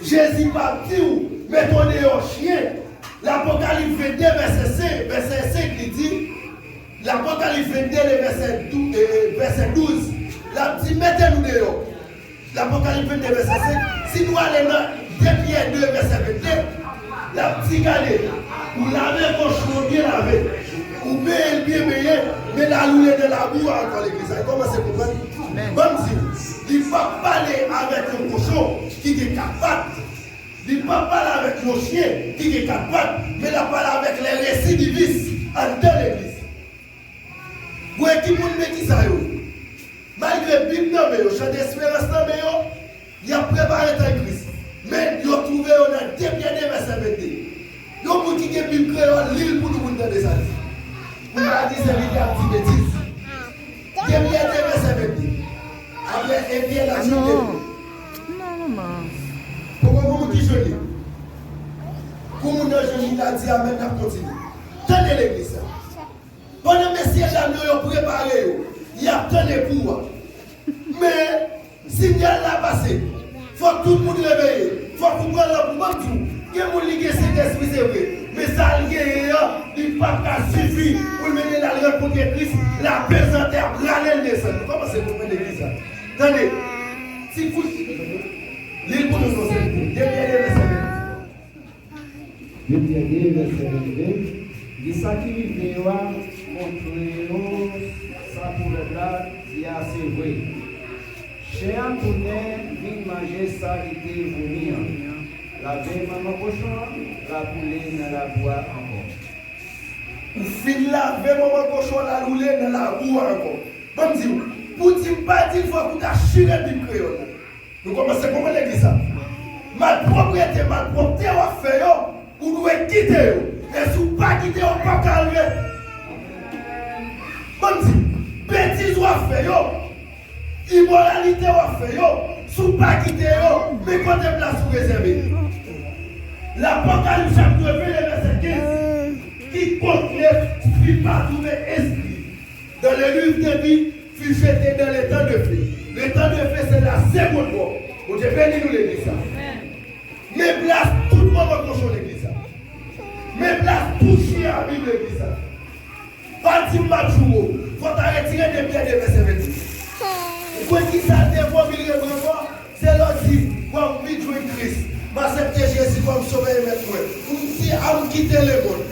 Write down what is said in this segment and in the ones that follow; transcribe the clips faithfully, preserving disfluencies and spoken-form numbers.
Jezi p ap di w, mete w deyò chen. Lapokalips vennde vèsè senk, vèsè senk li di, Lapokalips vennde le vèsè dou-, e, vèsè douz, l ap di, mete nou deyò. Lapokalips vennde vèsè senk, si nou ale nan de Pyè de vèsè vennde, l ap di, gade, ou lave kochon an byen lave, ou benyen l byen benyen, men l al woule nan labou a ankò legliz la. Kòmanse konprann? Ban m di w, li p ap pale avèk yon kochon ki gen kat pat. Li p ap pale avèk yon chen ki gen kat pat, men l ap pale avèk lè residivis anndan legliz. Bon, e ki moun men ki sa yo ye? Malgre Bib nan men yo, chan desperans nan men yo, y ap prepare tan Kris. Men yo twouve yo nan de Pyè de vèsè vennde. Yon moun ki gen Bib kreyòl, li l pou nou moun tande sa l di. Pou nou pa di se li ki ap di betiz. De Pyè de vèsè vennde. Apre, e Pyè la chante. Non, manman. Poko gon moun ki jwenn li. Kou moun nan jwenn li, l a di amèn, n ap kontinye. Tande legliz sa. Pandan mesye dam yo, yo prepare yo, y ap tande kou a. Men, sinyal la pase. Fòk tout moun reveye. Fòk ou pran lanp ou. Ban m di w, gen moun li gen Sentespri, se vre. Men sa l genyen an, li p ap ka sifi pou l mennen l al rankontre Kris. Lapezantè ap rale l desann. Nou kòmanse konprann legliz la. Tande. Ti kout. Li l pou nou non se de Pyè de vèsè vennde. De Pyè de vèsè vennde. Di sa ki rive yo a, montre yo sa pwovèb la di a se vre. Chen an tounen vin manje sa li te vomi an. Lave manman kochon an, l ap woule nan labou a ankò. Ou fin lave manman kochon an, l al woule nan labou a ankò. Ban m di w, pou di m pa di l, fòk ou ta chire Bib kreyòl la. Nou kòmanse konprann legliz sa. Malpwòpte, malpwòpte w ap fè yo, ou dwe kite yo. E si w pa kite yo, w p ap ka rive. Ban m di, betiz w ap fè yo, imoralite w ap fè yo, si w pa kite yo, men kote plas ou rezève. Lapokalips chapit ven, vèsè kenz. Quiconque ne fit pas trouver inscrit dans le livre de vie fut jeté dans l'étang de feu. L'étang de feu, c'est la seconde mort. Bondye beni nou legliz sa. Men plas tout manman kochon legliz sa. Men plas tout chen a Bib legliz sa. Pa di m m ap joure w. Fò w ta retire de Pyè de vèsè vennde. Ou kwè ki sa l te vomi l repran ankò? Se lè w di, mwen m vin jwenn Kris. M aksepte Jezi kòm Sovè e Mèt mwen. Ou di, a m kite lemonn.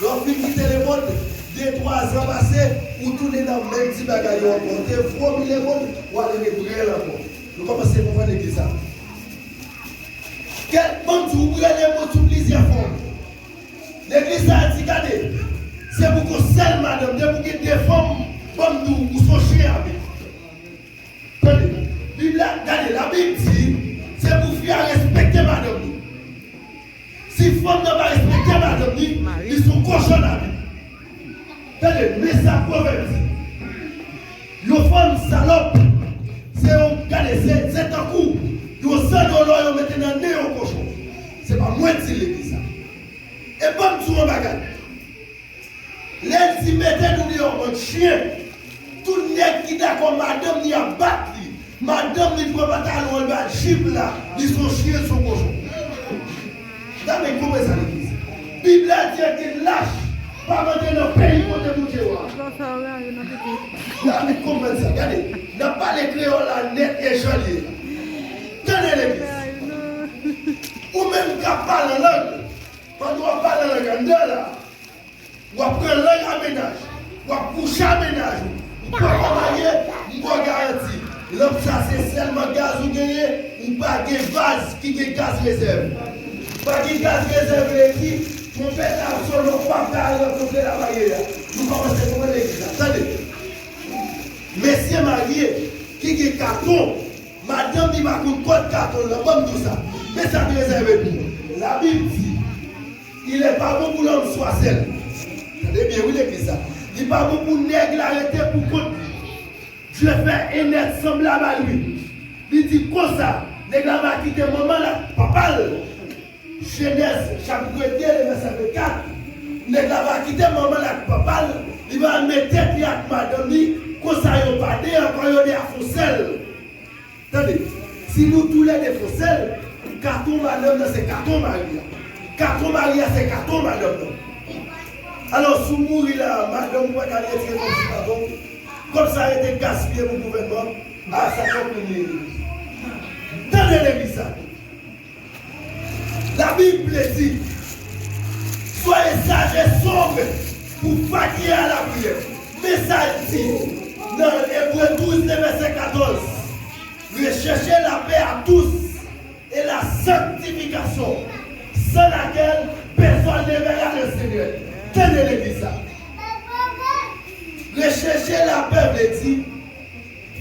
Lè w fin kite lemonn, de twa zan pase, ou tounen nan menm ti bagay yo ankò. Ou te vomi lemonn, w al repran l ankò. Nou kòmanse konprann legliz sa. Kèk bann di w pran lemonn sou plizyè fòm. Legliz sa a di, gade, se pou gon sèl madanm, depi w gen de fanm, ban m di w, ou se yon chen avè. Tande, Bib la, gade, Labib di, se pou fi a respekte madanm li. Si fanm nan pa respekte madanm li, li se yon kochon Labib. Tande, men sa Pwovèb di. Yon fanm salòp, se yon, gade, se, se tankou yon zandolo yo mete nan nen yon kochon. Se pa mwen ki di l legliz sa. E ban m di w yon bagay. Lè l di mete nou deyò bann chen, tout nèg ki dakò madanm li ap bat li, madanm li pran pantalon an, li bat jip la, li se yon chen, se yon kochon. Gade, konprann sa legliz. Bib la di anke lach p ap antre nan peyi kote Bondye w a. Gade, konprann sa. Gade, n ap pale kreyòl la nèt e jan l ye. Tande legliz. Ou menm k ap pale an lang, pandan w ap pale an lang anndan la, w ap pran lang a mennaj. W ap kouche a mennaj ou. Ou poko marye, m ba w garanti. Lanp sa se sèlman gaz ou genyen, ou pa gen vaz ki gen gaz rezèv. Pa gen gaz rezèv vle di, twonpèt la sone, w p ap ka al rankontre lavaye a. Nou kòmanse konprann legliz la. Tande. Mesye marye ki gen katon, madanm li pa konn kòd katon l lan, ban m di w sa. Men sa k rezève pou ou. Labib di, il est pas bon pour l'homme soit seul. Tande byen, wi, legliz sa. Li pa bon pou nèg la rete pou kont li. Dieu fait un être semblable à lui. Li di konsa, nèg la va kite manman l ak papa l. Jenèz, chapit de, vèsè vennkat. Nèg la va kite manman l ak papa l, li va met tèt li ak madanm li, konsa yo pa de ankò, yo de a fon sèl. Tande, si nou toulède fon sèl, Katon madanm nan se katon mari a. Katon mari a se katon madanm nan. Alò, si w mouri la, madanm ou pa ka retire kòb sou katon w. Kòb sa rete gaspiye pou gouvènman. A sa kòb nou ye. Tande legliz sa. Labib vle di, soyez sages et sobres pour vaquer à la prière. Men sa l di nan Ebre douz, vèsè katòz, recherchez la paix à tous et la sanctification, sans laquelle personne ne verra le Seigneur. Tande legliz sa. Recherchez la paix vle di,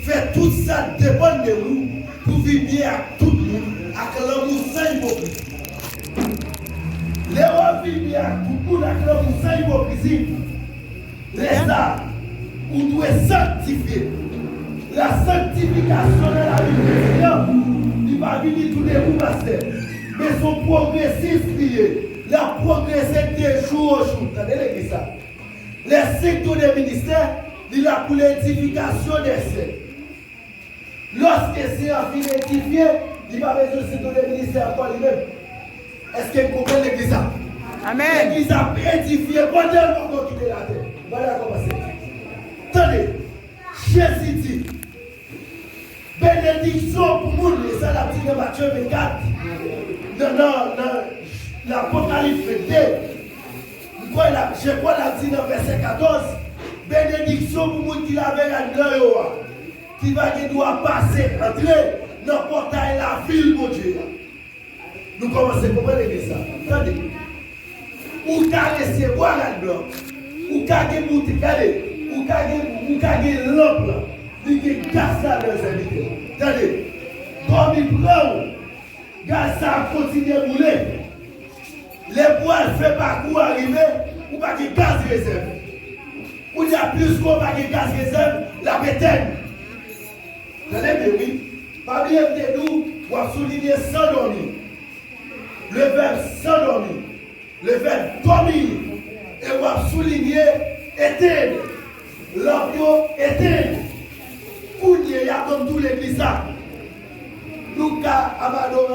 fè tout sa k depann de ou pou viv byen ak tout moun ak lanmou san ipokrizi. Lè w ap viv byen ak tout moun ak lanmou san ipokrizi, lè sa, ou dwe sanktifye. La sanctification nan Labib chretyen an, li pa vini toudenkou, pastè. Men se yon pwogresis li ye. L ap pwogrese de jou o jou. Tande legliz sa. Les cinq dons de ministère, li la pou ledifikasyon dè sè. Lòske sè a fin edifye, li pa bezwen cinq dons de ministère ankò li menm. Èske n konprann legliz la? Amèn. Legliz ap edifye pandan l poko kite latè. Ou pa dakò, pastè? Tande, Jezi di, benediksyon pou moun, e sa l ap di nan Matye vennkat, nan, nan, nan Lapokalips vennde, m kwè l ap, je kwè l ap di nan vèsè katòz, benediksyon pou moun ki lave rad blan yo a, ki pa gen dwa pase, antre nan pòtay lavil Bondye a. Nou kòmanse konprann legliz sa. Tande. Ou ka resevwa rad blan. Ou ka gen boutik, gade. Ou ka gen, ou ka gen lanp lan. Li gen gaz ladan l, sèvitè. Tande. Dòmi pran ou. Gaz sa ap kontinye boule. Lè pou al fè pakou a rive, ou pa gen gaz rezèv. Kounye a, pliske w pa gen gaz rezèv, l ap etèn. Tande byen, wi. Pa bliye m te di w, w ap soulinye sans dormir. Le verbe sans dormir. Le verbe dormir. E w ap soulinye etèn. Lanp yo etèn. Kounye a, ban m di w legliz la. Nou ka ap adore